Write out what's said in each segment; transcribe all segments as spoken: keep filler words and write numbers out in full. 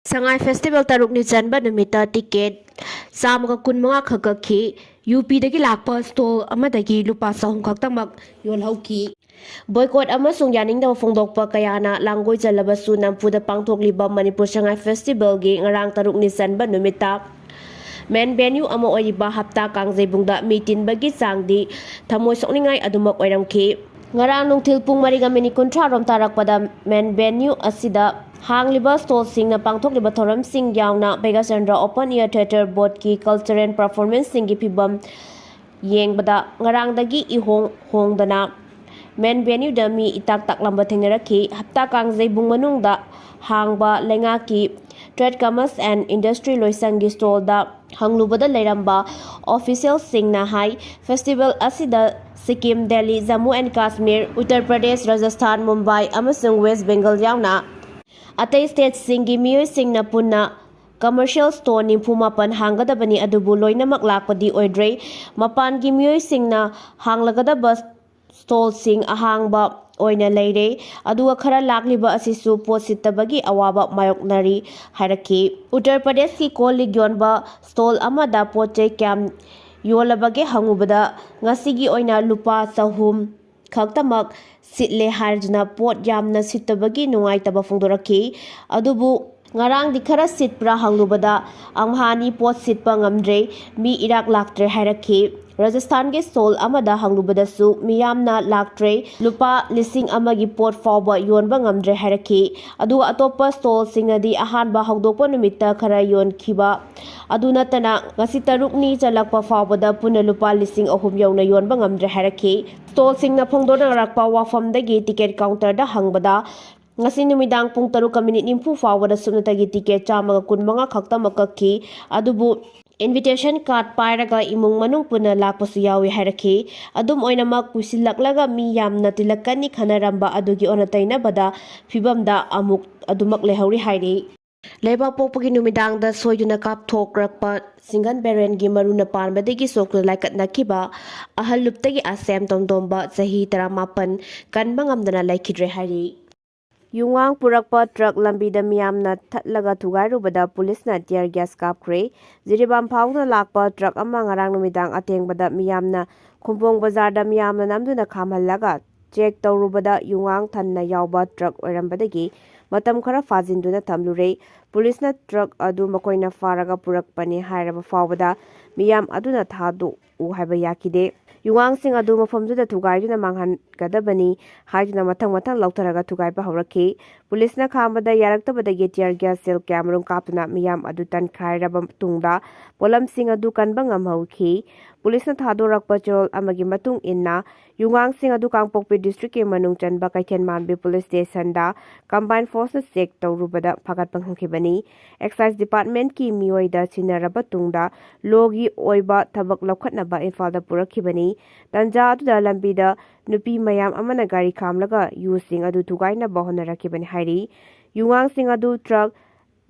ꯁꯉꯥꯏ festival ꯇꯔꯨꯛꯅꯤ ꯆꯟꯕ ꯅꯨꯃꯤꯠꯇ ticket ꯆꯥꯝꯃꯒ ꯀꯨꯟꯃꯉꯥ ꯈꯛ ꯀꯛꯈꯤ꯫ ꯌꯨ ꯄꯤꯗꯒꯤ ꯂꯥꯛꯄ ꯁ꯭ꯇꯣꯜ ꯑꯃꯗꯒꯤ ꯂꯨꯄꯥ ꯆꯍꯨꯝ ꯈꯛꯇꯃꯛ ꯌꯣꯜꯍꯧꯈꯤ꯫ ꯕꯣꯏꯀꯣꯠ ꯑꯃꯁꯨꯡ ꯌꯥꯅꯤꯡꯗꯕ ꯐꯣꯡꯗꯣꯛꯄ ꯀꯌꯥꯅ ꯂꯥꯡꯒꯣꯏ ꯆꯜꯂꯕꯁꯨ, ꯅꯝꯐꯨꯗ ꯄꯥꯡꯊꯣꯛꯂꯤꯕ ꯃꯅꯤꯄꯨꯔ ꯁꯉꯥꯏ ꯐꯦꯁꯇꯤꯚꯦꯜꯒꯤ ꯉꯔꯥꯡ ꯇꯔꯨꯛꯅꯤ ꯆꯟꯕ ꯅꯨꯃꯤꯠꯇ ꯃꯦꯟ ꯚꯦꯅ꯭ꯌꯨ ꯑꯃ ꯑꯣꯏꯔꯤꯕ ꯍꯞꯇꯥ ꯀꯥꯡꯖꯩꯕꯨꯡꯗ ꯃꯤ ꯇꯤꯟꯕꯒꯤ ꯆꯥꯡꯗꯤ ꯊꯃꯣꯏ ꯁꯣꯛꯅꯤꯡꯉꯥꯏ ꯑꯗꯨꯃꯛ ꯑꯣꯏꯔꯝꯈꯤ꯫ ꯉꯔꯥꯡ ꯅꯨꯡꯊꯤꯜ ꯄꯨꯡ ꯃꯔꯤꯒ ꯃꯤꯅꯤꯠ ꯀꯨꯟꯊ꯭ꯔꯥ ꯔꯣꯝ ꯇꯥꯔꯛꯄꯗ ꯃꯦꯟ ꯚꯦꯅ꯭ꯌꯨ ꯑꯁꯤꯗ ꯍꯥꯡꯂꯤꯕ ꯁ꯭ꯇꯣꯜꯁꯤꯡꯅ ꯄꯥꯡꯊꯣꯛꯂꯤꯕ ꯊꯧꯔꯝꯁꯤꯡ ꯌꯥꯎꯅ ꯚꯦꯒꯥꯆꯟꯗ꯭ꯔ ꯑꯣꯄꯟ ꯏꯌꯔ ꯊꯤꯌꯦꯇꯔ ꯕꯣꯔꯗꯀꯤ ꯀꯜꯆꯔꯦꯜ ꯄꯔꯐꯣꯔꯃꯦꯟꯁꯁꯤꯡꯒꯤ ꯐꯤꯕꯝ ꯌꯦꯡꯕꯗ ꯉꯔꯥꯡꯗꯒꯤ ꯏꯍꯣꯡ ꯍꯣꯡꯗꯅ ꯃꯦꯟ ꯚꯦꯅ꯭ꯌꯨꯗ ꯃꯤ ꯏꯇꯥꯛ ꯇꯥꯛꯂꯝꯕ ꯊꯦꯡꯅꯔꯛꯈꯤ꯫ ꯍꯞꯇꯥ ꯀꯥꯡꯖꯩꯕꯨꯡ ꯃꯅꯨꯡꯗ ꯍꯥꯡꯕ ꯂꯩꯉꯥꯛꯀꯤ Trade, Commerce and Industry ꯂꯣꯏꯁꯪꯒꯤ ꯁ꯭ꯇꯣꯜꯗ ꯍꯪꯂꯨꯕꯗ ꯂꯩꯔꯝꯕ ꯑꯣꯐꯤꯁꯤꯌꯦꯜꯁꯤꯡꯅ ꯍꯥꯏ, ꯐꯦꯁꯇꯤꯚꯦꯜ ꯑꯁꯤꯗ ꯁꯤꯛꯀꯤꯝ, ꯗꯦꯜꯂꯤ, ꯖꯝꯃꯨ ꯑꯦꯟ ꯀꯥꯁꯃꯤꯔ, ꯎꯠꯇꯔ ꯄ꯭ꯔꯗꯦꯁ, ꯔꯥꯖꯁꯊꯥꯟ, ꯃꯨꯝꯕꯥꯏ ꯑꯃꯁꯨꯡ ꯋꯦꯁ ꯕꯦꯡꯒꯜ ꯌꯥꯎꯅ ꯑꯇꯩ ꯁ꯭ꯇꯦꯠꯁꯤꯡꯒꯤ ꯃꯤꯑꯣꯏꯁꯤꯡꯅ ꯄꯨꯟꯅ ꯀꯃꯔꯁꯤꯌꯦꯜ ꯁ꯭ꯇꯣꯔ ꯅꯤꯐꯨ ꯃꯥꯄꯟ ꯍꯥꯡꯒꯗꯕꯅꯤ, ꯑꯗꯨꯕꯨ ꯂꯣꯏꯅꯃꯛ ꯂꯥꯛꯄꯗꯤ ꯑꯣꯏꯗ꯭ꯔꯦ꯫ ꯃꯄꯥꯟꯒꯤ ꯃꯤꯑꯣꯏꯁꯤꯡꯅ ꯍꯥꯡꯂꯒꯗꯕ ꯁ꯭ꯇꯣꯜꯁꯤꯡ ꯑꯍꯥꯡꯕ ꯑꯣꯏꯅ ꯂꯩꯔꯦ, ꯑꯗꯨꯒ ꯈꯔ ꯂꯥꯛꯂꯤꯕ ꯑꯁꯤꯁꯨ ꯄꯣꯠ ꯁꯤꯠꯇꯕꯒꯤ ꯑꯋꯥꯕ ꯃꯥꯌꯣꯛꯅꯔꯤ ꯍꯥꯏꯔꯛꯈꯤ꯫ ꯎꯠꯇꯔ ꯄ꯭ꯔꯗꯦꯁꯀꯤ ꯀꯣꯜ ꯂꯤꯛ ꯌꯣꯟꯕ ꯁ꯭ꯇꯣꯜ ꯑꯃꯗ ꯄꯣꯠ ꯆꯩ ꯀꯌꯥꯝ ꯌꯣꯜꯂꯕꯒꯦ ꯍꯪꯉꯨꯕꯗ, ꯉꯁꯤꯒꯤ ꯑꯣꯏꯅ ꯂꯨꯄꯥ ꯆꯍꯨꯝ ꯈꯛꯇꯃꯛ ꯁꯤꯠꯂꯦ ꯍꯥꯏꯗꯨꯅ ꯄꯣꯠ ꯌꯥꯝꯅ ꯁꯤꯠꯇꯕꯒꯤ ꯅꯨꯡꯉꯥꯏꯇꯕ ꯐꯣꯡꯗꯣꯔꯛꯈꯤ꯫ ꯑꯗꯨꯕꯨ ꯉꯔꯥꯡꯗꯤ ꯈꯔ ꯁꯤꯠꯄ꯭ꯔꯥ ꯍꯪꯂꯨꯕꯗ, ꯑꯝꯍꯥꯅꯤ ꯄꯣꯠ ꯁꯤꯠꯄ ꯉꯝꯗ꯭ꯔꯦ, ꯃꯤ ꯏꯔꯥꯛ ꯂꯥꯛꯇ꯭ꯔꯦ ꯍꯥꯏꯔꯛꯈꯤ꯫ ꯔꯥꯖꯁꯊꯥꯟꯒꯤ ꯁ꯭ꯇꯣꯜ ꯑꯃꯗ ꯍꯪꯂꯨꯕꯗꯁꯨ ꯃꯤꯌꯥꯝꯅ ꯂꯥꯛꯇ꯭ꯔꯦ, ꯂꯨꯄꯥ ꯂꯤꯁꯤꯡ ꯑꯃꯒꯤ ꯄꯣꯠ ꯐꯥꯎꯕ ꯌꯣꯟꯕ ꯉꯝꯗ꯭ꯔꯦ ꯍꯥꯏꯔꯛꯈꯤ꯫ ꯑꯗꯨꯒ ꯑꯇꯣꯞꯄ ꯁ꯭ꯇꯣꯜꯁꯤꯡꯅꯗꯤ ꯑꯍꯥꯟꯕ ꯍꯧꯗꯣꯛꯄ ꯅꯨꯃꯤꯠꯇ ꯈꯔ ꯌꯣꯟꯈꯤꯕ ꯑꯗꯨ ꯅꯠꯇꯅ ꯉꯁꯤ ꯇꯔꯨꯛꯅꯤ ꯆꯜꯂꯛꯄ ꯐꯥꯎꯕꯗ ꯄꯨꯟꯅ ꯂꯨꯄꯥ ꯂꯤꯁꯤꯡ ꯑꯍꯨꯝ ꯌꯧꯅ ꯌꯣꯟꯕ ꯉꯝꯗ꯭ꯔꯦ ꯍꯥꯏꯔꯛꯈꯤ꯫ ꯁ꯭ꯇꯣꯜꯁꯤꯡꯅ ꯐꯣꯡꯗꯣꯛꯅꯔꯛꯄ ꯋꯥꯐꯝꯗꯒꯤ ꯇꯤꯀꯦꯠ ꯀꯥꯎꯟꯇꯔꯗ ꯍꯪꯕꯗ, ꯉꯁꯤ ꯅꯨꯃꯤꯗꯥꯡ ꯄꯨꯡ ꯇꯔꯨꯛꯀ ꯃꯤꯅꯤꯠ ꯅꯤꯐꯨ ꯐꯥꯎꯕꯗ ꯁꯨꯞꯅꯇꯒꯤ ꯇꯤꯀꯦꯠ ꯆꯥꯝꯃꯒ ꯀꯨꯟꯃꯉꯥ ꯈꯛꯇꯃꯛ ꯀꯛꯈꯤ꯫ ꯑꯗꯨꯕꯨ ꯏꯟꯚꯤꯇꯦꯁꯟ ꯀꯥꯔꯗ ꯄꯥꯏꯔꯒ ꯏꯃꯨꯡ ꯃꯅꯨꯡ ꯄꯨꯟꯅ ꯂꯥꯛꯄꯁꯨ ꯌꯥꯎꯏ ꯍꯥꯏꯔꯛꯈꯤ꯫ ꯑꯗꯨꯝ ꯑꯣꯏꯅꯃꯛ, ꯀꯨꯏꯁꯤꯜꯂꯛꯂꯒ ꯃꯤ ꯌꯥꯝꯅ ꯇꯤꯜꯂꯛꯀꯅꯤ ꯈꯟꯅꯔꯝꯕ ꯑꯗꯨꯒꯤ ꯑꯣꯟꯅ ꯇꯩꯅꯕꯗ ꯐꯤꯕꯝꯗ ꯑꯃꯨꯛ ꯑꯗꯨꯃꯛ ꯂꯩꯍꯧꯔꯤ ꯍꯥꯏꯔꯤ꯫ ꯂꯩꯕꯥꯛꯄꯣꯛꯄꯒꯤ ꯅꯨꯃꯤꯗꯥꯡꯗ ꯁꯣꯏꯗꯨꯅ ꯀꯥꯞꯊꯣꯛꯂꯛꯄ ꯁꯤꯡꯒꯟ ꯕꯦꯔꯦꯟꯒꯤ ꯃꯔꯨꯅ ꯄꯥꯟꯕꯗꯒꯤ ꯁꯣꯛꯇꯨꯅ ꯂꯥꯏꯀꯠꯅꯈꯤꯕ ꯑꯍꯜ ꯂꯨꯞꯇꯒꯤ ꯑꯁꯦꯝ ꯇꯣꯝꯗꯣꯝꯕ, ꯆꯍꯤ ꯇꯔꯥꯃꯥꯄꯟ, ꯀꯟꯕ ꯉꯝꯗꯅ ꯂꯩꯈꯤꯗ꯭ꯔꯦ ꯍꯥꯏꯔꯤ꯫ ꯌꯨꯉꯥꯡ ꯄꯨꯔꯛꯄ ꯇ꯭ꯔꯛ ꯂꯝꯕꯤꯗ ꯃꯤꯌꯥꯝꯅ ꯊꯠꯂꯒ ꯊꯨꯒꯥꯏꯔꯨꯕꯗ ꯄꯨꯂꯤꯁꯅ tear gas ꯀꯥꯞꯈ꯭ꯔꯦ꯫ ꯖꯤꯔꯤꯕꯥꯝ ꯐꯥꯎꯗꯨꯅ ꯂꯥꯛꯄ ꯇ꯭ꯔꯛ ꯑꯃ ꯉꯔꯥꯡ ꯅꯨꯃꯤꯗꯥꯡ ꯑꯊꯦꯡꯕꯗ ꯃꯤꯌꯥꯝꯅ ꯈꯨꯝꯕꯣꯡ ꯕꯖꯥꯔꯗ ꯃꯤꯌꯥꯝꯅ ꯅꯝꯗꯨꯅ ꯈꯥꯝꯍꯜꯂꯒ check ꯇꯧꯔꯨꯕꯗ ꯌꯨꯉꯥꯡ ꯊꯟꯅ ꯌꯥꯎꯕ ꯇ꯭ꯔꯛ ꯑꯣꯏꯔꯝꯕꯗꯒꯤ ꯃꯇꯝ ꯈꯔ ꯐꯥꯖꯤꯟꯗꯨꯅ ꯊꯝꯂꯨꯔꯦ꯫ ꯄꯨꯂꯤꯁꯅ ꯇ꯭ꯔꯛ ꯑꯗꯨ ꯃꯈꯣꯏꯅ ꯐꯥꯔꯒ ꯄꯨꯔꯛꯄꯅꯤ ꯍꯥꯏꯔꯕ ꯐꯥꯎꯕꯗ ꯃꯤꯌꯥꯝ ꯑꯗꯨꯅ ꯊꯥꯗꯣꯛꯎ ꯍꯥꯏꯕ ꯌꯥꯈꯤꯗꯦ꯫ ꯌꯨꯉꯥꯡꯁꯤꯡ ꯑꯗꯨ ꯃꯐꯝꯗꯨꯗ ꯊꯨꯒꯥꯏꯗꯨꯅ ꯃꯥꯡꯍꯟꯒꯗꯕꯅꯤ ꯍꯥꯏꯗꯨꯅ ꯃꯊꯪ ꯃꯊꯪ ꯂꯧꯊꯔꯒ ꯊꯨꯒꯥꯏꯕ ꯍꯧꯔꯛꯈꯤ꯫ ꯄꯨꯂꯤꯁꯅ ꯈꯥꯝꯕꯗ ꯌꯥꯔꯛꯇꯕꯗꯒꯤ tear gas shell ꯀꯌꯥꯃꯔꯨꯝ ꯀꯥꯞꯇꯨꯅ ꯃꯤꯌꯥꯝ ꯑꯗꯨ ꯇꯟꯈꯥꯏꯔꯕ ꯃꯇꯨꯡꯗ ꯄꯣꯠꯂꯝꯁꯤꯡ ꯑꯗꯨ ꯀꯟꯕ ꯉꯝꯍꯧꯈꯤ꯫ ꯄꯨꯂꯤꯁꯅ ꯊꯥꯗꯣꯔꯛꯄ ꯆꯦꯔꯣꯜ ꯑꯃꯒꯤ ꯃꯇꯨꯡ ꯏꯟꯅ, ꯌꯨꯉꯥꯡꯁꯤꯡ ꯑꯗꯨ ꯀꯥꯡꯄꯣꯛꯄꯤ districtꯀꯤ ꯃꯅꯨꯡ ꯆꯟꯕ ꯀꯩꯊꯦꯜ ꯃꯥꯟꯕꯤ police stationꯗ combined forceꯅ check ꯇꯧꯔꯨꯕꯗ ꯐꯥꯒꯠꯄ ꯉꯝꯈꯤꯕꯅꯤ꯫ Excise departmentꯀꯤ ꯃꯤꯑꯣꯏꯗ ꯁꯤꯟꯅꯔꯕ ꯇꯨꯡꯗ lawꯒꯤ ꯑꯣꯏꯕ ꯊꯕꯛ ꯂꯧꯈꯠꯅꯕ ꯏꯝꯐꯥꯜꯗ ꯄꯨꯔꯛꯈꯤꯕꯅꯤ꯫ ꯇꯟꯖꯥ ꯑꯗꯨꯗ ꯂꯝꯕꯤꯗ ꯅꯨꯄꯤ ꯃꯌꯥꯝ ꯑꯃꯅ ꯒꯥꯔꯤ ꯈꯥꯝꯂꯒ ꯌꯨꯁꯤꯡ ꯑꯗꯨ ꯊꯨꯒꯥꯏꯅꯕ ꯍꯣꯠꯅꯔꯛꯈꯤꯕꯅꯤ ꯍꯥꯏꯔꯤ꯫ ꯌꯨꯉꯥꯡꯁꯤꯡ ꯑꯗꯨ truck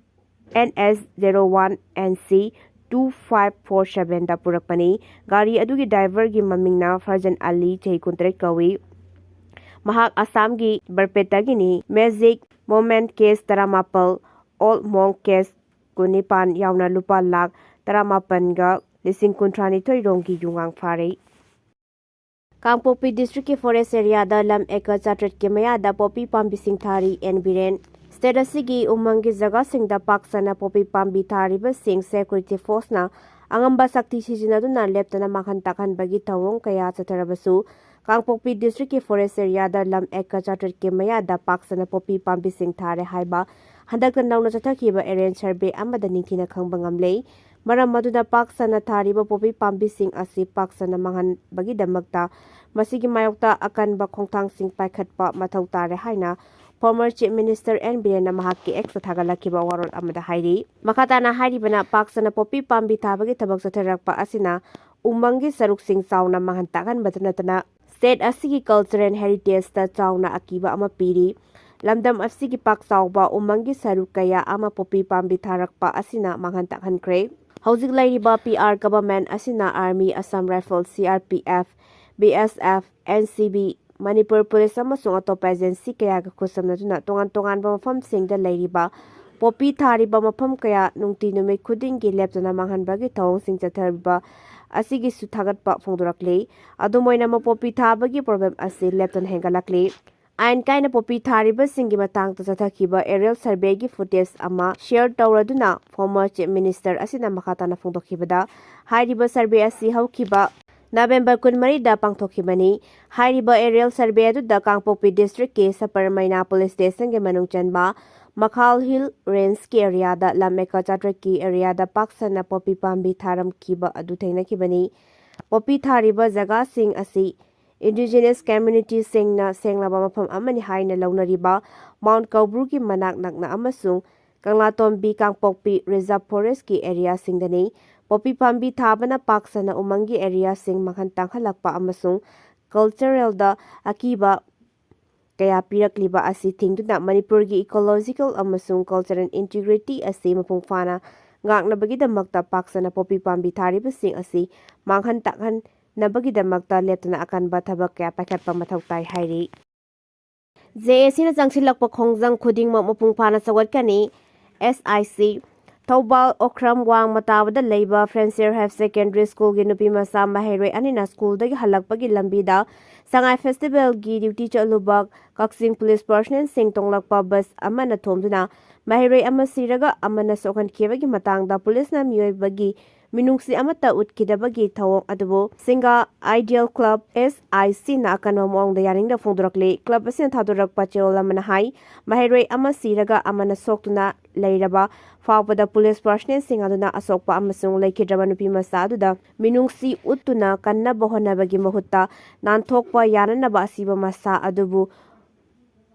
N S zero one N C two five four sevenꯗ ꯄꯨꯔꯛꯄꯅꯤ꯫ ꯒꯥꯔꯤ ꯑꯗꯨꯒꯤ driverꯒꯤ ꯃꯃꯤꯡꯅ ꯐꯔꯖꯟ ꯑꯂꯤ, ꯆꯍꯤ ꯀꯨꯟꯇꯔꯦꯠ ꯀꯧꯏ꯫ ꯃꯍꯥꯛ ꯑꯁꯥꯝꯒꯤ ꯕꯔꯄꯦꯇꯥꯒꯤꯅꯤ꯫ Magic Moment cash ꯇꯔꯥꯃꯥꯄꯜ, Old Monk cash ꯀꯨꯟꯅꯤꯄꯥꯟ ꯌꯥꯎꯅ ꯂꯨꯄꯥ ꯂꯥꯈ ꯇꯔꯥꯃꯥꯄꯟꯒ ꯂꯤꯁꯤꯡ ꯀꯨꯟꯊ꯭ꯔꯥꯅꯤꯊꯣꯏ ꯔꯣꯝꯒꯤ ꯌꯨꯉꯥꯡ ꯐꯥꯔꯦ꯫ ꯀꯥꯡꯄꯣꯛꯄꯤ districtꯀꯤ forest areaꯗ ꯂꯝ acre ꯆꯥꯇ꯭ꯔꯦꯠꯀꯤ ꯃꯌꯥꯗ ꯄꯣꯄꯤ ꯄꯥꯝꯕꯤꯁꯤꯡ ꯊꯥꯔꯤ ꯑꯦꯟ ꯕꯤꯔꯦꯟ꯫ State ꯑꯁꯤꯒꯤ ꯎꯃꯪꯒꯤ ꯖꯒꯥꯁꯤꯡꯗ ꯄꯥꯛ ꯁꯟꯅ ꯄꯣꯄꯤ ꯄꯥꯝꯕꯤ ꯊꯥꯔꯤꯕꯁꯤꯡ security forceꯅ ꯑꯉꯝꯕ ꯁꯛꯇꯤ ꯁꯤꯖꯤꯟꯅꯗꯨꯅ ꯂꯦꯞꯇꯅ ꯃꯥꯡꯍꯟ ꯇꯥꯛꯍꯟꯕꯒꯤ ꯊꯧꯑꯣꯡ ꯀꯌꯥ ꯆꯠꯊꯔꯕꯁꯨ, ꯀꯥꯡꯄꯣꯛꯄꯤ districtꯀꯤ forest areaꯗ ꯂꯝ acre ꯆꯥꯇ꯭ꯔꯦꯠꯀꯤ ꯃꯌꯥꯗ ꯄꯥꯛ ꯁꯟꯅ ꯄꯣꯄꯤ ꯄꯥꯝꯕꯤꯁꯤꯡ ꯊꯥꯔꯦ ꯍꯥꯏꯕ ꯍꯟꯗꯛꯇ ꯅꯧꯅ ꯆꯠꯊꯈꯤꯕ area survey ꯑꯃꯗ ꯅꯤꯡꯊꯤꯅ ꯈꯪꯕ ꯉꯝꯂꯦ꯫ ꯃꯔꯝ ꯑꯗꯨꯅ ꯄꯥꯛ ꯁꯟꯅ ꯊꯥꯔꯤꯕ ꯄꯣꯄꯤ ꯄꯥꯝꯕꯤꯁꯤꯡ ꯑꯁꯤ ꯄꯥꯛ ꯁꯟꯅ ꯃꯥꯡꯍꯟꯕꯒꯤꯗꯃꯛꯇ ꯃꯁꯤꯒꯤ ꯃꯥꯌꯣꯛꯇ ꯑꯀꯟꯕ ꯈꯣꯡꯊꯥꯡꯁꯤꯡ ꯄꯥꯏꯈꯠꯄ ꯃꯊꯧ ꯇꯥꯔꯦ ꯍꯥꯏꯅ former Chief Minister ꯑꯦꯟ ꯕꯤꯔꯦꯟꯅ ꯃꯍꯥꯛꯀꯤ Xꯇ ꯊꯥꯒꯠꯂꯛꯈꯤꯕ ꯋꯥꯔꯣꯜ ꯑꯃꯗ ꯍꯥꯏꯔꯤ꯫ ꯃꯈꯥ ꯇꯥꯅ ꯍꯥꯏꯔꯤꯕꯅ, ꯄꯥꯛ ꯁꯟꯅ ꯄꯣꯄꯤ ꯄꯥꯝꯕꯤ ꯊꯥꯕꯒꯤ ꯊꯕꯛ ꯆꯠꯊꯔꯛꯄ ꯑꯁꯤꯅ ꯎꯃꯪꯒꯤ ꯁꯔꯨꯛꯁꯤꯡ ꯆꯥꯎꯅ ꯃꯥꯡꯍꯟ ꯇꯥꯛꯍꯟꯕꯇ ꯅꯠꯇꯅ state ꯑꯁꯤꯒꯤ cultural heritageꯇ ꯆꯥꯎꯅ ꯑꯀꯤꯕ ꯑꯃ ꯄꯤꯔꯤ꯫ ꯂꯝꯗꯝ ꯑꯁꯤꯒꯤ ꯄꯥꯛ ꯆꯥꯎꯕ ꯎꯃꯪꯒꯤ ꯁꯔꯨꯛ ꯀꯌꯥ ꯑꯃ ꯄꯣꯄꯤ ꯄꯥꯝꯕꯤ ꯊꯥꯔꯛꯄ ꯑꯁꯤꯅ ꯃꯥꯡꯍꯟ ꯇꯥꯛꯍꯟꯈ꯭ꯔꯦ꯫ ꯍꯧꯖꯤꯛ ꯂꯩꯔꯤꯕ P R government ꯑꯁꯤꯅ Army, Assam Rifle, C R P F, B S F, N C B, Manipur police ꯑꯃꯁꯨꯡ ꯑꯇꯣꯞꯄ ꯑꯦꯖꯦꯟꯁꯤ ꯀꯌꯥꯒ ꯈꯨꯠꯁꯝꯅꯗꯨꯅ ꯇꯣꯉꯥꯟ ꯇꯣꯉꯥꯟꯕ ꯃꯐꯝꯁꯤꯡꯗ ꯂꯩꯔꯤꯕ ꯄꯣꯄꯤ ꯊꯥꯔꯤꯕ ꯃꯐꯝ ꯀꯌꯥ ꯅꯨꯡꯇꯤ ꯅꯨꯃꯤꯠ ꯈꯨꯗꯤꯡꯒꯤ ꯂꯦꯞꯇꯅ ꯃꯥꯡꯍꯟꯕꯒꯤ ꯊꯧꯑꯣꯡꯁꯤꯡ ꯆꯠꯊꯔꯤꯕ ꯑꯁꯤꯒꯤꯁꯨ ꯊꯥꯒꯠꯄ ꯐꯣꯡꯗꯣꯔꯛꯂꯤ꯫ ꯑꯗꯨꯝ ꯑꯣꯏꯅꯃꯛ, ꯄꯣꯄꯤ ꯊꯥꯕꯒꯤ ꯄ꯭ꯔꯣꯕ꯭ꯂꯦꯝ ꯑꯁꯤ ꯂꯦꯞꯇꯅ ꯍꯦꯟꯒꯠꯂꯛꯂꯤ꯫ ꯑꯥꯏꯟ ꯀꯥꯏꯅ ꯄꯣꯄꯤ ꯊꯥꯔꯤꯕꯁꯤꯡꯒꯤ ꯃꯇꯥꯡꯗ ꯆꯠꯊꯈꯤꯕ aerial surveyꯒꯤ footage ꯑꯃ share ꯇꯧꯔꯗꯨꯅ former Chief Minister ꯑꯁꯤꯅ ꯃꯈꯥ ꯇꯥꯅ ꯐꯣꯡꯗꯣꯛꯈꯤꯕꯗ, ꯍꯥꯏꯔꯤꯕ survey ꯑꯁꯤ ꯍꯧꯈꯤꯕ November ꯀꯨꯟꯃꯔꯤꯗ ꯄꯥꯡꯊꯣꯛꯈꯤꯕꯅꯤ꯫ ꯍꯥꯏꯔꯤꯕ aerial survey ꯑꯗꯨꯗ ꯀꯥꯡꯄꯣꯛꯄꯤ districtꯀꯤ ꯁꯄꯔꯃꯩꯅꯥ police stationꯒꯤ ꯃꯅꯨꯡ ꯆꯟꯕ ꯃꯈꯥꯜ Hill Rangeꯀꯤ areaꯗ ꯂꯝ acre ꯆꯥꯇ꯭ꯔꯦꯠꯀꯤ areaꯗ ꯄꯥꯛ ꯁꯟꯅ ꯄꯣꯄꯤ ꯄꯥꯝꯕꯤ ꯊꯥꯔꯝꯈꯤꯕ ꯑꯗꯨ ꯊꯦꯡꯅꯈꯤꯕꯅꯤ꯫ ꯄꯣꯄꯤ ꯊꯥꯔꯤꯕ ꯖꯒꯥꯁꯤꯡ ꯑꯁꯤ indigenous communityꯁꯤꯡꯅ ꯁꯦꯡꯂꯕ ꯃꯐꯝ ꯑꯃꯅꯤ ꯍꯥꯏꯅ ꯂꯧꯅꯔꯤꯕ Mount ꯀꯧꯕ꯭ꯔꯨꯒꯤ ꯃꯅꯥꯛ ꯅꯛꯅ ꯑꯃꯁꯨꯡ ꯀꯪꯂꯥꯇꯣꯝꯕꯤ ꯀꯥꯡꯄꯣꯛꯄꯤ Reserve Forestꯀꯤ areaꯁꯤꯡꯗꯅꯤ꯫ ꯄꯣꯄꯤ ꯄꯥꯝꯕꯤ ꯊꯥꯕꯅ ꯄꯥꯛ ꯁꯟꯅ ꯎꯃꯪꯒꯤ areaꯁꯤꯡ ꯃꯥꯡꯍꯟ ꯇꯥꯛꯍꯜꯂꯛꯄ ꯑꯃꯁꯨꯡ culturalꯗ ꯑꯀꯤꯕ ꯀꯌꯥ ꯄꯤꯔꯛꯂꯤꯕ ꯑꯁꯤ ꯊꯤꯡꯗꯨꯅ ꯃꯅꯤꯄꯨꯔꯒꯤ ecological ꯑꯃꯁꯨꯡ cultural integrity ꯑꯁꯤ ꯃꯄꯨꯡ ꯐꯥꯅ ꯉꯥꯛꯅꯕꯒꯤꯗꯃꯛꯇ ꯄꯥꯛ ꯁꯟꯅ ꯄꯣꯄꯤ ꯄꯥꯝꯕꯤ ꯊꯥꯔꯤꯕꯁꯤꯡ ꯑꯁꯤ ꯃꯥꯡꯍꯟ ꯇꯥꯛꯍꯟꯅꯕꯒꯤꯗꯃꯛꯇ ꯂꯦꯞꯇꯅ ꯑꯀꯟꯕ ꯊꯕꯛ ꯀꯌꯥ ꯄꯥꯏꯈꯠꯄ ꯃꯊꯧ ꯇꯥꯏ ꯍꯥꯏꯔꯤ꯫ JACꯅ ꯆꯪꯁꯤꯜꯂꯛꯄ ꯈꯣꯡꯖꯪ ꯈꯨꯗꯤꯡꯃꯛ ꯃꯄꯨꯡ ꯐꯥꯅ ꯁꯧꯒꯠꯀꯅꯤ꯫ SIC ꯊꯧꯕꯥꯜ ꯑꯣꯈ꯭ꯔꯝ ꯋꯥꯡꯃ ꯇꯥꯕꯗ ꯂꯩꯕ Fancier Higher Secondary Schoolꯒꯤ ꯅꯨꯄꯤ ꯃꯆꯥ ꯃꯍꯩꯔꯣꯏ ꯑꯅꯤꯅ schoolꯗꯒꯤ ꯍꯜꯂꯛꯄꯒꯤ ꯂꯝꯕꯤꯗ ꯁꯉꯥꯏ festivalꯒꯤ duty ꯆꯠꯂꯨꯕ ꯀꯛꯆꯤꯡ police personnelꯁꯤꯡ ꯇꯣꯡꯂꯛꯄ bus ꯑꯃꯅ ꯊꯣꯝꯗꯨꯅ ꯃꯍꯩꯔꯣꯏ ꯑꯃ ꯁꯤꯔꯒ ꯑꯃꯅ ꯁꯣꯛꯍꯟꯈꯤꯕꯒꯤ ꯃꯇꯥꯡꯗ policeꯅ ꯃꯤꯑꯣꯏꯕꯒꯤ ꯃꯤꯅꯨꯡꯁꯤ ꯑꯃꯠꯇ ꯎꯠꯈꯤꯗꯕꯒꯤ ꯊꯧꯑꯣꯡ ꯑꯗꯨꯕꯨ ꯁꯤꯡꯒꯥ Ideal Club, SICꯅ ꯑꯀꯟꯕ ꯃꯑꯣꯡꯗ ꯌꯥꯅꯤꯡꯗꯕ ꯐꯣꯡꯗꯣꯔꯛꯂꯤ꯫ Club ꯑꯁꯤꯅ ꯊꯥꯗꯣꯔꯛꯄ ꯆꯦꯔꯣꯜ ꯑꯃꯅ ꯍꯥꯏ, ꯃꯍꯩꯔꯣꯏ ꯑꯃ ꯁꯤꯔꯒ ꯑꯃꯅ ꯁꯣꯛꯇꯨꯅ ꯂꯩꯔꯕ ꯐꯥꯎꯕꯗ police personnelꯁꯤꯡ ꯑꯗꯨꯅ ꯑꯁꯣꯛꯄ ꯑꯃꯁꯨꯡ ꯂꯩꯈꯤꯗ꯭ꯔꯕ ꯅꯨꯄꯤ ꯃꯆꯥ ꯑꯗꯨꯗ ꯃꯤꯅꯨꯡꯁꯤ ꯎꯠꯇꯨꯅ ꯀꯟꯅꯕ ꯍꯣꯠꯅꯕꯒꯤ ꯃꯍꯨꯠꯇ ꯅꯥꯟꯊꯣꯛꯄ ꯌꯥꯅꯅꯕ ꯑꯁꯤꯕ ꯃꯁꯥ ꯑꯗꯨꯕꯨ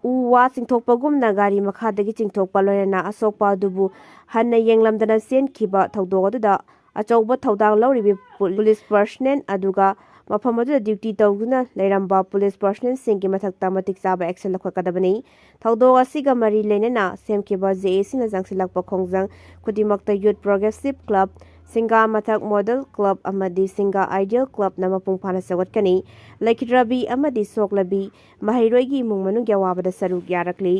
ꯎ ꯋꯥ ꯆꯤꯡꯊꯣꯛꯄꯒꯨꯝꯅ ꯒꯥꯔꯤ ꯃꯈꯥꯗꯒꯤ ꯆꯤꯡꯊꯣꯛꯄ, ꯂꯣꯏꯅꯅ ꯑꯁꯣꯛꯄ ꯑꯗꯨꯕꯨ ꯍꯟꯅ ꯌꯦꯡꯂꯝꯗꯅ ꯆꯦꯟꯈꯤꯕ ꯊꯧꯗꯣꯛ ꯑꯗꯨꯗ ꯑꯆꯧꯕ ꯊꯧꯗꯥꯡ ꯂꯧꯔꯤꯕ ꯄꯨ-, police personnel ꯑꯗꯨꯒ ꯃꯐꯝ ꯑꯗꯨꯗ duty ꯇꯧꯗꯨꯅ ꯂꯩꯔꯝꯕ police personnelꯁꯤꯡꯒꯤ ꯃꯊꯛꯇ ꯃꯇꯤꯛ ꯆꯥꯕ action ꯂꯧꯈꯠꯀꯗꯕꯅꯤ꯫ ꯊꯧꯗꯣꯛ ꯑꯁꯤꯒ ꯃꯔꯤ ꯂꯩꯅꯅ ꯁꯦꯝꯈꯤꯕ JACꯅ ꯆꯪꯁꯤꯜꯂꯛꯄ ꯈꯣꯡꯖꯪ ꯈꯨꯗꯤꯡꯃꯛꯇ Youth Progressive Club, ꯁꯤꯡꯒꯥ ꯃꯊꯛ ꯃꯣꯗꯦꯜ ꯀ꯭ꯂꯕ ꯑꯃꯗꯤ ꯁꯤꯡꯒꯥ ꯑꯥꯏꯗꯤꯌꯦꯜ ꯀ꯭ꯂꯕꯅ ꯃꯄꯨꯡ ꯐꯥꯅ ꯁꯧꯒꯠꯀꯅꯤ꯫ ꯂꯩꯈꯤꯗ꯭ꯔꯕꯤ ꯑꯃꯗꯤ ꯁꯣꯛꯂꯕꯤ ꯃꯍꯩꯔꯣꯏꯒꯤ ꯏꯃꯨꯡ ꯃꯅꯨꯡꯒꯤ ꯑꯋꯥꯕꯗ ꯁꯔꯨꯛ ꯌꯥꯔꯛꯂꯤ꯫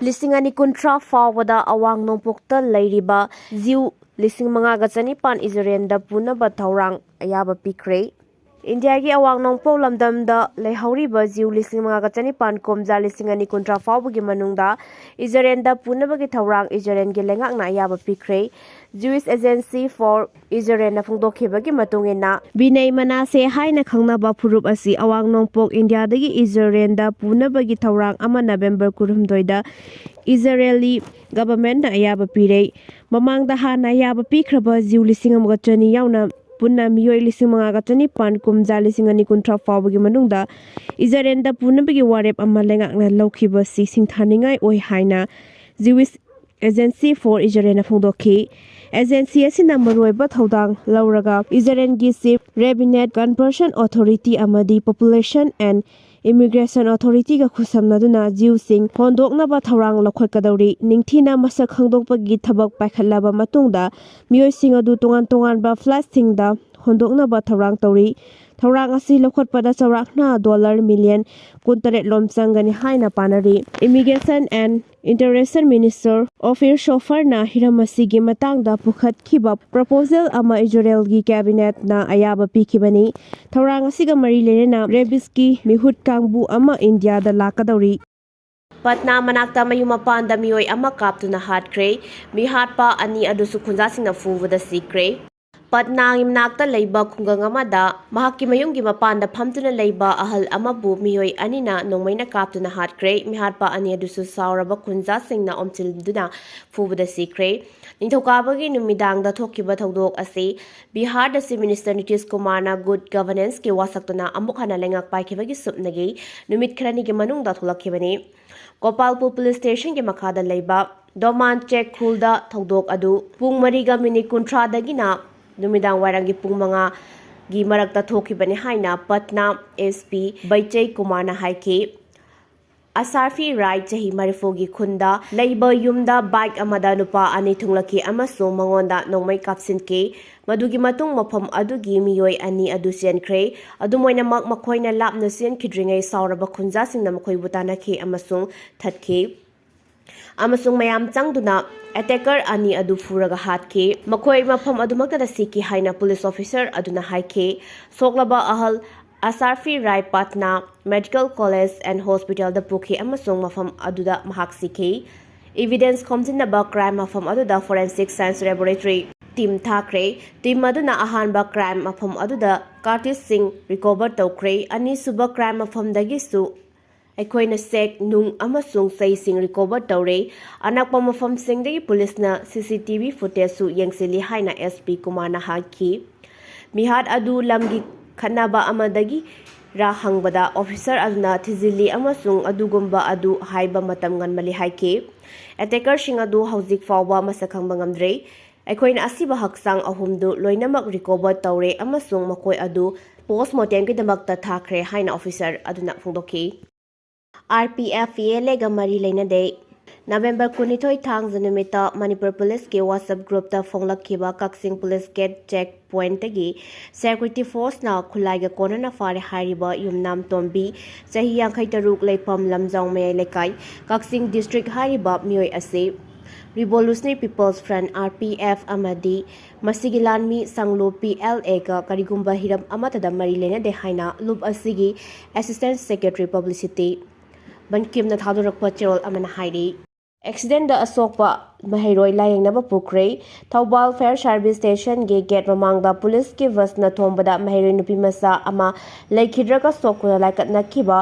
ꯂꯤꯁꯤꯡ ꯑꯅꯤ ꯀꯨꯟꯊ꯭ꯔꯥ ꯐꯥꯎꯕꯗ ꯑꯋꯥꯡ ꯅꯣꯡꯄꯣꯛꯇ ꯂꯩꯔꯤꯕ ꯖꯤꯎ ꯂꯤꯁꯤꯡ ꯃꯉꯥꯒ ꯆꯅꯤꯄꯥꯟ ꯏꯖꯔꯦꯟꯗ ꯄꯨꯅꯕ ꯊꯧꯔꯥꯡ ꯑꯌꯥꯕ ꯄꯤꯈ꯭ꯔꯦ꯫ ꯏꯟꯗꯤꯌꯥꯒꯤ ꯑꯋꯥꯡ ꯅꯣꯡꯄꯣꯛ ꯂꯝꯗꯝꯗ ꯂꯩꯍꯧꯔꯤꯕ ꯖꯤꯎ ꯂꯤꯁꯤꯡ ꯃꯉꯥꯒ ꯆꯅꯤꯄꯥꯟ ꯀꯨꯝꯖꯥ ꯂꯤꯁꯤꯡ ꯑꯅꯤ ꯀꯨꯟꯊ꯭ꯔꯥ ꯐꯥꯎꯕꯒꯤ ꯃꯅꯨꯡꯗ ꯏꯖꯔꯦꯟꯗ ꯄꯨꯅꯕꯒꯤ ꯊꯧꯔꯥꯡ ꯏꯖꯔꯦꯟꯒꯤ ꯂꯩꯉꯥꯛꯅ ꯑꯌꯥꯕ ꯄꯤꯈ꯭ꯔꯦ꯫ Jewish Agency for Israelꯅ ꯐꯣꯡꯗꯣꯛꯈꯤꯕꯒꯤ ꯃꯇꯨꯡ ꯏꯟꯅ, ꯕꯤꯅꯩ ꯃꯅꯥꯁꯦ ꯍꯥꯏꯅ ꯈꯪꯅꯕ ꯐꯨꯔꯨꯞ ꯑꯁꯤ ꯑꯋꯥꯡ ꯅꯣꯡꯄꯣꯛ ꯏꯟꯗꯤꯌꯥꯗꯒꯤ ꯏꯖꯔꯦꯟꯗ ꯄꯨꯅꯕꯒꯤ ꯊꯧꯔꯥꯡ ꯑꯃ ꯅꯕꯦꯝꯕꯔ ꯀꯨꯟꯍꯨꯝꯗꯣꯏꯗ ꯏꯖꯔꯦꯂꯤ ꯒꯚꯔꯟꯃꯦꯟꯠꯅ ꯑꯌꯥꯕ ꯄꯤꯔꯦ꯫ ꯃꯃꯥꯡꯗ ꯍꯥꯟꯅ ꯑꯌꯥꯕ ꯄꯤꯈ꯭ꯔꯕ ꯖꯤꯎ ꯂꯤꯁꯤꯡ ꯑꯃꯒ ꯆꯅꯤ ꯌꯥꯎꯅ ꯄꯨꯟꯅ ꯃꯤꯑꯣꯏ ꯂꯤꯁꯤꯡ ꯃꯉꯥꯒ ꯆꯅꯤꯄꯥꯟ ꯀꯨꯝꯖꯥ ꯂꯤꯁꯤꯡ ꯑꯅꯤ ꯀꯨꯟꯊ꯭ꯔꯥ ꯐꯥꯎꯕꯒꯤ ꯃꯅꯨꯡꯗ ꯏꯖꯔꯦꯟꯗ ꯄꯨꯅꯕꯒꯤ ꯋꯥꯔꯦꯞ ꯑꯃ ꯂꯩꯉꯥꯛꯅ ꯂꯧꯈꯤꯕꯁꯤ ꯁꯤꯡꯊꯥꯅꯤꯡꯉꯥꯏ ꯑꯣꯏ ꯍꯥꯏꯅ Jewish Agency for Israelꯅ ꯐꯣꯡꯗꯣꯛꯈꯤ꯫ ꯑꯦꯖꯦꯟꯁꯤ ꯑꯁꯤꯅ ꯃꯔꯨꯑꯣꯏꯕ ꯊꯧꯗꯥꯡ ꯂꯧꯔꯒ ꯏꯖꯔꯦꯟꯒꯤ ꯆꯤꯐ ꯔꯦꯕꯤꯅꯦꯠ ꯀꯟꯚꯔꯁꯟ ꯑꯣꯊꯣꯔꯤꯇꯤ ꯑꯃꯗꯤ ꯄꯣꯄꯨꯂꯦꯁꯟ ꯑꯦꯟ ꯏꯃꯤꯒ꯭ꯔꯦꯁꯟ ꯑꯣꯊꯣꯔꯤꯇꯤꯒ ꯈꯨꯠꯁꯝꯅꯗꯨꯅ ꯖꯤꯎꯁꯤꯡ ꯍꯣꯟꯗꯣꯛꯅꯕ ꯊꯧꯔꯥꯡ ꯂꯧꯈꯠꯀꯗꯧꯔꯤ꯫ ꯅꯤꯡꯊꯤꯅ ꯃꯁꯛ ꯈꯪꯗꯣꯛꯄꯒꯤ ꯊꯕꯛ ꯄꯥꯏꯈꯠꯂꯕ ꯃꯇꯨꯡꯗ ꯃꯤꯑꯣꯏꯁꯤꯡ ꯑꯗꯨ ꯇꯣꯉꯥꯟ ꯇꯣꯉꯥꯟꯕ ꯐ꯭ꯂꯥꯏꯠꯁꯤꯡꯗ ꯍꯣꯟꯗꯣꯛꯅꯕ ꯊꯧꯔꯥꯡ ꯇꯧꯔꯤ꯫ ꯊꯧꯔꯥꯡ ꯑꯁꯤ ꯂꯧꯈꯠꯄꯗ ꯆꯥꯎꯔꯥꯛꯅ ꯗꯣꯂꯔ ꯃꯤꯂꯤꯌꯟ ꯀꯨꯟꯇꯔꯦꯠ ꯂꯣꯝ ꯆꯪꯒꯅꯤ ꯍꯥꯏꯅ ꯄꯥꯅꯔꯤ꯫ ꯏꯃꯤꯒ꯭ꯔꯦꯁꯟ ꯑꯦꯟ ꯏꯟꯇꯔꯦꯁꯟ ꯃꯤꯅꯤꯁꯇꯔ ꯑꯣꯐꯤꯔ ꯁꯣꯐꯔꯅ ꯍꯤꯔꯝ ꯑꯁꯤꯒꯤ ꯃꯇꯥꯡꯗ ꯄꯨꯈꯠꯈꯤꯕ ꯄ꯭ꯔꯣꯄꯣꯖꯦꯜ ꯑꯃ ꯏꯖꯔꯦꯜꯒꯤ ꯀꯦꯕꯤꯅꯦꯠꯅ ꯑꯌꯥꯕ ꯄꯤꯈꯤꯕꯅꯤ꯫ ꯊꯧꯔꯥꯡ ꯑꯁꯤꯒ ꯃꯔꯤ ꯂꯩꯅꯅ ꯔꯦꯕꯤꯁꯀꯤ ꯃꯤꯍꯨꯠ ꯀꯥꯡꯕꯨ ꯑꯃ ꯏꯟꯗꯤꯌꯥꯗ ꯂꯥꯛꯀꯗꯧꯔꯤ꯫ ꯄꯠꯅꯥ ꯃꯅꯥꯛꯇ ꯃꯌꯨꯝ ꯃꯄꯥꯟꯗ ꯃꯤꯑꯣꯏ ꯑꯃ ꯀꯥꯞꯇꯨꯅ ꯍꯥꯠꯈ꯭ꯔꯦ꯫ ꯃꯤꯍꯥꯠꯄ ꯑꯅꯤ ꯑꯗꯨꯁꯨ ꯈꯨꯟꯖꯥꯁꯤꯡꯅ ꯐꯨꯕꯗ ꯁꯤꯈ꯭ꯔꯦ꯫ ꯄꯠꯅꯥꯒꯤ ꯃꯅꯥꯛꯇ ꯂꯩꯕ ꯈꯨꯡꯒꯪ ꯑꯃꯗ ꯃꯍꯥꯛꯀꯤ ꯃꯌꯨꯝꯒꯤ ꯃꯄꯥꯟꯗ ꯐꯝꯗꯨꯅ ꯂꯩꯕ ꯑꯍꯜ ꯑꯃꯕꯨ ꯃꯤꯑꯣꯏ ꯑꯅꯤꯅ ꯅꯣꯡꯃꯩꯅ ꯀꯥꯞꯇꯨꯅ ꯍꯥꯠꯈ꯭ꯔꯦ꯫ ꯃꯤꯍꯥꯠꯄ ꯑꯅꯤ ꯑꯗꯨꯁꯨ ꯁꯥꯎꯔꯕ ꯈꯨꯟꯖꯥꯁꯤꯡꯅ ꯑꯣꯝꯁꯤꯟꯗꯨꯅ ꯐꯨꯕꯗ ꯁꯤꯈ꯭ꯔꯦ꯫ ꯅꯤꯡꯊꯧꯀꯥꯕꯒꯤ ꯅꯨꯃꯤꯗꯥꯡꯗ ꯊꯣꯛꯈꯤꯕ ꯊꯧꯗꯣꯛ ꯑꯁꯤ ꯕꯤꯍꯥꯔꯗ ꯆꯤꯐ ꯃꯤꯅꯤꯁꯇꯔ ꯅꯤꯇꯤꯁ ꯀꯨꯃꯥꯔꯅ ꯒꯨꯗ ꯒꯚꯔꯅꯦꯟꯁꯀꯤ ꯋꯥꯁꯛꯇꯨꯅ ꯑꯃꯨꯛ ꯍꯟꯅ ꯂꯩꯉꯥꯛ ꯄꯥꯏꯈꯤꯕꯒꯤ ꯁꯨꯞꯅꯒꯤ ꯅꯨꯃꯤꯠ ꯈꯔꯅꯤꯒꯤ ꯃꯅꯨꯡꯗ ꯊꯣꯛꯂꯛꯈꯤꯕꯅꯤ꯫ ꯒꯣꯄꯥꯜꯄꯨꯔ ꯄꯨꯂꯤꯁ ꯁ꯭ꯇꯦꯁꯟꯒꯤ ꯃꯈꯥꯗ ꯂꯩꯕ ꯗꯣꯃꯥꯟ ꯆꯦꯛ ꯈꯨꯜꯗ ꯊꯧꯗꯣꯛ ꯑꯗꯨ ꯄꯨꯡ ꯃꯔꯤꯒ ꯃꯤꯅꯤꯠ ꯀꯨꯟꯊ꯭ꯔꯥꯗꯒꯤꯅ ꯅꯨꯃꯤꯗꯥꯡ ꯋꯥꯏꯔꯝꯒꯤ ꯄꯨꯡ ꯃꯉꯥꯒꯤ ꯃꯔꯛꯇ ꯊꯣꯛꯈꯤꯕꯅꯤ ꯍꯥꯏꯅ ꯄꯠꯅꯥ ꯑꯦꯁ ꯄꯤ ꯕꯩꯆꯩ ꯀꯨꯃꯥꯔꯅ ꯍꯥꯏꯈꯤ꯫ ꯑꯁꯥꯔꯐꯤ ꯔꯥꯏ, ꯆꯍꯤ ꯃꯔꯤꯐꯨꯒꯤ ꯈꯨꯟꯗ ꯂꯩꯕ ꯌꯨꯝꯗ ꯕꯥꯏꯛ ꯑꯃꯗ ꯅꯨꯄꯥ ꯑꯅꯤ ꯊꯨꯡꯂꯛꯈꯤ ꯑꯃꯁꯨꯡ ꯃꯉꯣꯟꯗ ꯅꯣꯡꯃꯩ ꯀꯥꯞꯁꯤꯟꯈꯤ꯫ ꯃꯗꯨꯒꯤ ꯃꯇꯨꯡ ꯃꯐꯝ ꯑꯗꯨꯒꯤ ꯃꯤꯑꯣꯏ ꯑꯅꯤ ꯑꯗꯨ ꯆꯦꯟꯈ꯭ꯔꯦ꯫ ꯑꯗꯨꯝ ꯑꯣꯏꯅꯃꯛ, ꯃꯈꯣꯏꯅ ꯂꯥꯞꯅ ꯆꯦꯟꯈꯤꯗ꯭ꯔꯤꯉꯩ ꯁꯥꯎꯔꯕ ꯈꯨꯟꯖꯥꯁꯤꯡꯅ ꯃꯈꯣꯏꯕꯨ ꯇꯥꯟꯅꯈꯤ ꯑꯃꯁꯨꯡ ꯊꯠꯈꯤ꯫ ꯑꯃꯁꯨꯡ ꯃꯌꯥꯝ ꯆꯪꯗꯨꯅ ꯑꯦꯇꯦꯀꯔ ꯑꯅꯤ ꯑꯗꯨ ꯐꯨꯔꯒ ꯍꯥꯠꯈꯤ꯫ ꯃꯈꯣꯏ ꯃꯐꯝ ꯑꯗꯨꯃꯛꯇꯗ ꯁꯤꯈꯤ ꯍꯥꯏꯅ ꯄꯨꯂꯤꯁ ꯑꯣꯐꯤꯁꯔ ꯑꯗꯨꯅ ꯍꯥꯏꯈꯤ꯫ ꯁꯣꯛꯂꯕ ꯑꯍꯜ ꯑꯁꯥꯔꯐꯤ ꯔꯥꯏ ꯄꯥꯠꯅꯥ ꯃꯦꯗꯤꯀꯦꯜ ꯀꯣꯂꯦꯖ ꯑꯦꯟ ꯍꯣꯁꯄꯤꯇꯥꯜꯗ ꯄꯨꯈꯤ ꯑꯃꯁꯨꯡ ꯃꯐꯝ ꯑꯗꯨꯗ ꯃꯍꯥꯛ ꯁꯤꯈꯤ꯫ ꯏꯚꯤꯗꯦꯟꯁ ꯈꯣꯝꯖꯤꯟꯅꯕ ꯀ꯭ꯔꯥꯏꯝ ꯃꯐꯝ ꯑꯗꯨꯗ ꯐꯣꯔꯦꯟꯁꯤꯛ ꯁꯥꯏꯟꯁ ꯂꯦꯕꯣꯔꯦꯇꯔꯤ ꯇꯤꯝ ꯊꯥꯈ꯭ꯔꯦ꯫ ꯇꯤꯝ ꯑꯗꯨꯅ ꯑꯍꯥꯟꯕ ꯀ꯭ꯔꯥꯏꯝ ꯃꯐꯝ ꯑꯗꯨꯗ ꯀꯥꯔꯇꯤꯁꯁꯤꯡ ꯔꯤꯀꯣꯚꯔ ꯇꯧꯈ꯭ꯔꯦ꯫ ꯑꯅꯤꯁꯨꯕ ꯀ꯭ꯔꯥꯏꯝ ꯃꯐꯝꯗꯒꯤꯁꯨ ꯑꯩꯈꯣꯏꯅ ꯁꯦꯛ, ꯅꯨꯡ ꯑꯃꯁꯨꯡ ꯆꯩꯁꯤꯡ ꯔꯤꯀꯣꯚꯔ ꯇꯧꯔꯦ꯫ ꯑꯅꯛꯄ ꯃꯐꯝꯁꯤꯡꯗꯒꯤ ꯄꯨꯂꯤꯁꯅ ꯁꯤ ꯁꯤ ꯇꯤ ꯚꯤ ꯐꯨꯇꯦꯖꯁꯨ ꯌꯦꯡꯁꯤꯜꯂꯤ ꯍꯥꯏꯅ ꯑꯦꯁ ꯄꯤ ꯀꯨꯃꯥꯔꯅ ꯍꯥꯏꯈꯤ꯫ ꯃꯤꯍꯥꯠ ꯑꯗꯨ ꯂꯝꯒꯤ ꯈꯠꯅꯕ ꯑꯃꯗꯒꯤꯔꯥ ꯍꯪꯕꯗ, ꯑꯣꯐꯤꯁꯔ ꯑꯗꯨꯅ ꯊꯤꯖꯤꯜꯂꯤ ꯑꯃꯁꯨꯡ ꯑꯗꯨꯒꯨꯝꯕ ꯑꯗꯨ ꯍꯥꯏꯕ ꯃꯇꯝ ꯉꯟꯃꯜꯂꯤ ꯍꯥꯏꯈꯤ꯫ ꯑꯦꯇꯦꯀꯔꯁꯤꯡ ꯑꯗꯨ ꯍꯧꯖꯤꯛ ꯐꯥꯎꯕ ꯃꯁꯛ ꯈꯪꯕ ꯉꯝꯗ꯭ꯔꯤ꯫ ꯑꯩꯈꯣꯏꯅ ꯑꯁꯤꯕ ꯍꯛꯆꯥꯡ ꯑꯍꯨꯝꯗꯨ ꯂꯣꯏꯅꯃꯛ ꯔꯤꯀꯣꯚꯔ ꯇꯧꯔꯦ ꯑꯃꯁꯨꯡ ꯃꯈꯣꯏ ꯑꯗꯨ ꯄꯣꯁꯃꯣꯔꯇꯦꯝꯒꯤꯗꯃꯛꯇ ꯊꯥꯈ꯭ꯔꯦ ꯍꯥꯏꯅ ꯑꯣꯐꯤꯁꯔ ꯑꯗꯨꯅ ꯐꯣꯡꯗꯣꯛꯈꯤ꯫ R P F P L ꯑꯦꯒ ꯃꯔꯤ ꯂꯩꯅꯗꯦ꯫ ꯅꯕꯦꯝꯕꯔ ꯀꯨꯟꯅꯤꯊꯣꯏ, ꯊꯥꯡꯖ ꯅꯨꯃꯤꯠꯇ ꯃꯅꯤꯄꯨꯔ ꯄꯨꯂꯤꯁꯀꯤ WhatsApp ꯒ꯭ꯔꯨꯞꯇ ꯐꯣꯡꯂꯛꯈꯤꯕ ꯀꯛꯆꯤꯡ ꯄꯨꯂꯤꯁ ꯒꯦꯠ ꯆꯦꯛ ꯄꯣꯏꯟꯠꯇꯒꯤ ꯁꯦꯀ꯭ꯌꯨꯔꯤꯇꯤ ꯐꯣꯔꯁꯅ ꯈꯨꯠꯂꯥꯏꯒ ꯀꯣꯟꯅꯅ ꯐꯥꯔꯦ ꯍꯥꯏꯔꯤꯕ ꯌꯨꯝꯅꯥꯝ ꯇꯣꯝꯕꯤ, ꯆꯍꯤ ꯌꯥꯡꯈꯩ ꯇꯔꯨꯛ, ꯂꯩꯐꯝ ꯂꯝꯖꯥꯎ ꯃꯌꯥꯏ ꯂꯩꯀꯥꯏ, ꯀꯛꯆꯤꯡ ꯗꯤꯁꯇ꯭ꯔꯤꯛ ꯍꯥꯏꯔꯤꯕ ꯃꯤꯑꯣꯏ ꯑꯁꯤ Revolutionary People's Front, R P F, ꯑꯃꯗꯤ ꯃꯁꯤꯒꯤ ꯂꯥꯟꯃꯤ ꯁꯪꯂꯨꯞ P L A ꯒ ꯀꯔꯤꯒꯨꯝꯕ ꯍꯤꯔꯝ ꯑꯃꯠꯇꯗ ꯃꯔꯤ ꯂꯩꯅꯗꯦ ꯍꯥꯏꯅ ꯂꯨꯞ ꯑꯁꯤꯒꯤ Assistant Secretary Publicity ꯕꯟꯀꯤꯝꯅ ꯊꯥꯗꯣꯔꯛꯄ ꯆꯦꯔꯣꯜ ꯑꯃꯅ ꯍꯥꯏꯔꯤ꯫ ꯑꯦꯛꯁꯤꯗꯦꯟꯗ ꯑꯁꯣꯛꯄ ꯃꯍꯩꯔꯣꯏ ꯂꯥꯌꯦꯡꯅꯕ ꯄꯨꯈ꯭ꯔꯦ꯫ ꯊꯧꯕꯥꯜ ꯐꯥꯌꯔ ꯁꯥꯔꯚꯤꯁ ꯁ꯭ꯇꯦꯁꯟꯒꯤ ꯒꯦꯠ ꯃꯃꯥꯡꯗ ꯄꯨꯂꯤꯁꯀꯤ ꯕꯁꯅ ꯊꯣꯝꯕꯗ ꯃꯍꯩꯔꯣꯏ ꯅꯨꯄꯤ ꯃꯆꯥ ꯑꯃ ꯂꯩꯈꯤꯗ꯭ꯔꯒ ꯁꯣꯛꯇꯨꯅ ꯂꯥꯏꯀꯠꯅꯈꯤꯕ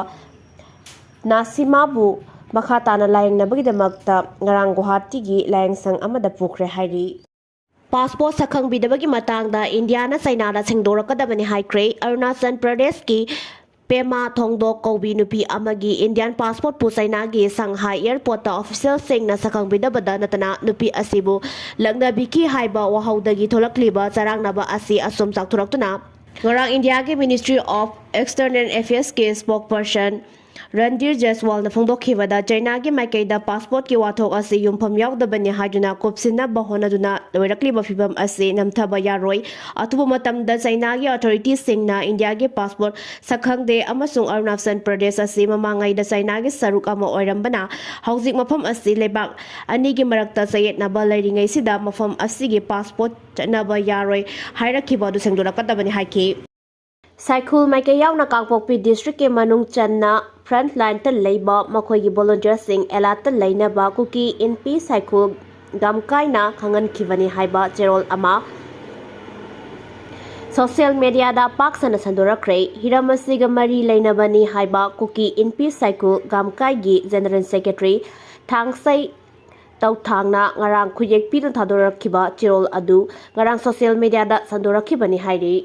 ꯅꯥꯁꯤꯃꯥꯕꯨ ꯃꯈꯥ ꯇꯥꯅ ꯂꯥꯌꯦꯡꯅꯕꯒꯤꯗꯃꯛꯇ ꯉꯔꯥꯡ ꯒꯨꯋꯥꯍꯥꯇꯤꯒꯤ ꯂꯥꯌꯦꯡꯁꯪ ꯑꯃꯗ ꯄꯨꯈ꯭ꯔꯦ ꯍꯥꯏꯔꯤ꯫ ꯄꯥꯁꯄꯣꯔꯠ ꯁꯛꯈꯪꯕꯤꯗꯕꯒꯤ ꯃꯇꯥꯡꯗ ꯏꯟꯗꯤꯌꯥꯅ ꯆꯩꯅꯥꯗ ꯁꯦꯡꯗꯣꯔꯛꯀꯗꯕꯅꯤ ꯍꯥꯏꯈ꯭ꯔꯦ꯫ ꯑꯔꯨꯅꯥꯆꯜ ꯄ꯭ꯔꯗꯦꯁꯀꯤ ꯄꯦꯃꯥ ꯊꯣꯡꯗꯣꯛ ꯀꯧꯕꯤ ꯅꯨꯄꯤ ꯑꯃꯒꯤ ꯏꯟꯗꯤꯌꯥꯟ ꯄꯥꯁꯄꯣꯔꯠꯄꯨ ꯆꯩꯅꯥꯒꯤ ꯁꯪꯍꯥꯏ ꯑꯦꯌꯔꯄꯣꯔꯠꯇ ꯑꯣꯐꯤꯁꯤꯌꯦꯜꯁꯤꯡꯅ ꯁꯛꯈꯪꯕꯤꯗꯕꯗ ꯅꯠꯇꯅ ꯅꯨꯄꯤ ꯑꯁꯤꯕꯨ ꯂꯛꯅꯕꯤꯈꯤ ꯍꯥꯏꯕ ꯋꯥꯍꯧꯗꯒꯤ ꯊꯣꯛꯂꯛꯂꯤꯕ ꯆꯔꯥꯡꯅꯕ ꯑꯁꯤ ꯑꯁꯨꯝ ꯆꯥꯎꯊꯣꯔꯛꯇꯨꯅ ꯉꯔꯥꯡ ꯏꯟꯗꯤꯌꯥꯒꯤ Ministry of External Affairsꯀꯤ spokesperson Randhir ꯖꯦꯁꯋꯥꯜꯅ ꯐꯣꯡꯗꯣꯛꯈꯤꯕꯗ, ꯆꯩꯅꯥꯒꯤ ꯃꯥꯏꯀꯩꯗ ꯄꯥꯁꯄꯣꯔꯠꯀꯤ ꯋꯥꯊꯣꯛ ꯑꯁꯤ ꯌꯨꯝꯐꯝ ꯌꯥꯎꯗꯕꯅꯤ ꯍꯥꯏꯗꯨꯅ ꯀꯨꯞꯁꯤꯟꯅꯕ ꯍꯣꯠꯅꯗꯨꯅ ꯂꯣꯏꯔꯛꯂꯤꯕ ꯐꯤꯕꯝ ꯑꯁꯤ ꯅꯝꯊꯕ ꯌꯥꯔꯣꯏ꯫ ꯑꯊꯨꯕ ꯃꯇꯝꯗ ꯆꯩꯅꯥꯒꯤ ꯑꯣꯊꯣꯔꯤꯇꯤꯁꯤꯡꯅ ꯏꯟꯗꯤꯌꯥꯒꯤ ꯄꯥꯁꯄꯣꯔꯠ ꯁꯛꯈꯪꯗꯦ ꯑꯃꯁꯨꯡ ꯑꯔꯨꯅꯥꯆꯜ ꯄ꯭ꯔꯗꯦꯁ ꯑꯁꯤ ꯃꯃꯥꯡꯉꯩꯗ ꯆꯩꯅꯥꯒꯤ ꯁꯔꯨꯛ ꯑꯃ ꯑꯣꯏꯔꯝꯕꯅ, ꯍꯧꯖꯤꯛ ꯃꯐꯝ ꯑꯁꯤ ꯂꯩꯕꯥꯛ ꯑꯅꯤꯒꯤ ꯃꯔꯛꯇ ꯆꯌꯦꯠꯅꯕ ꯂꯩꯔꯤꯉꯩꯁꯤꯗ ꯃꯐꯝ ꯑꯁꯤꯒꯤ ꯄꯥꯁꯄꯣꯔꯠ ꯆꯠꯅꯕ ꯌꯥꯔꯣꯏ ꯍꯥꯏꯔꯛꯈꯤꯕ ꯑꯗꯨ ꯁꯦꯡꯗꯣꯔꯛꯀꯗꯕꯅꯤ ꯍꯥꯏꯈꯤ꯫ ꯁꯥꯏꯈꯨꯜ ꯃꯥꯏꯀꯩ ꯌꯥꯎꯅ ꯀꯥꯡꯄꯣꯛꯄꯤ ꯗꯤꯁꯇ꯭ꯔꯤꯛꯀꯤ ꯃꯅꯨꯡ ꯆꯟꯅ ꯐ꯭ꯔꯟꯠ ꯂꯥꯏꯟꯇ ꯂꯩꯕ ꯃꯈꯣꯏꯒꯤ ꯚꯣꯂꯨꯟꯇꯤꯌꯔꯁꯤꯡ ꯑꯦꯂꯥꯔꯠꯇ ꯂꯩꯅꯕ ꯀꯨꯀꯤ ꯏꯟꯄꯤ ꯁꯥꯏꯈꯨꯜ ꯒꯥꯝꯀꯥꯏꯅ ꯈꯪꯍꯟꯈꯤꯕꯅꯤ ꯍꯥꯏꯕ ꯆꯦꯔꯣꯜ ꯑꯃ ꯁꯣꯁꯤꯌꯦꯜ ꯃꯦꯗꯤꯌꯥꯗ ꯄꯥꯛ ꯁꯟꯅ ꯁꯟꯗꯣꯔꯛꯈ꯭ꯔꯦ꯫ ꯍꯤꯔꯝ ꯑꯁꯤꯒ ꯃꯔꯤ ꯂꯩꯅꯕꯅꯤ ꯍꯥꯏꯕ ꯀꯨꯀꯤ ꯏꯟꯄꯤ ꯁꯥꯏꯈꯨꯜ ꯒꯥꯝꯀꯥꯏꯒꯤ ꯖꯦꯅꯔꯦꯜ ꯁꯦꯀ꯭ꯔꯦꯇꯔꯤ ꯊꯥꯡꯁꯩ ꯇꯧꯊꯥꯡꯅ ꯉꯔꯥꯡ ꯈꯨꯠꯌꯦꯛ ꯄꯤꯗꯨꯅ ꯊꯥꯗꯣꯔꯛꯈꯤꯕ ꯆꯦꯔꯣꯜ ꯑꯗꯨ ꯉꯔꯥꯡ ꯁꯣꯁꯤꯌꯦꯜ ꯃꯦꯗꯤꯌꯥꯗ ꯁꯟꯗꯣꯔꯛꯈꯤꯕꯅꯤ ꯍꯥꯏꯔꯤ꯫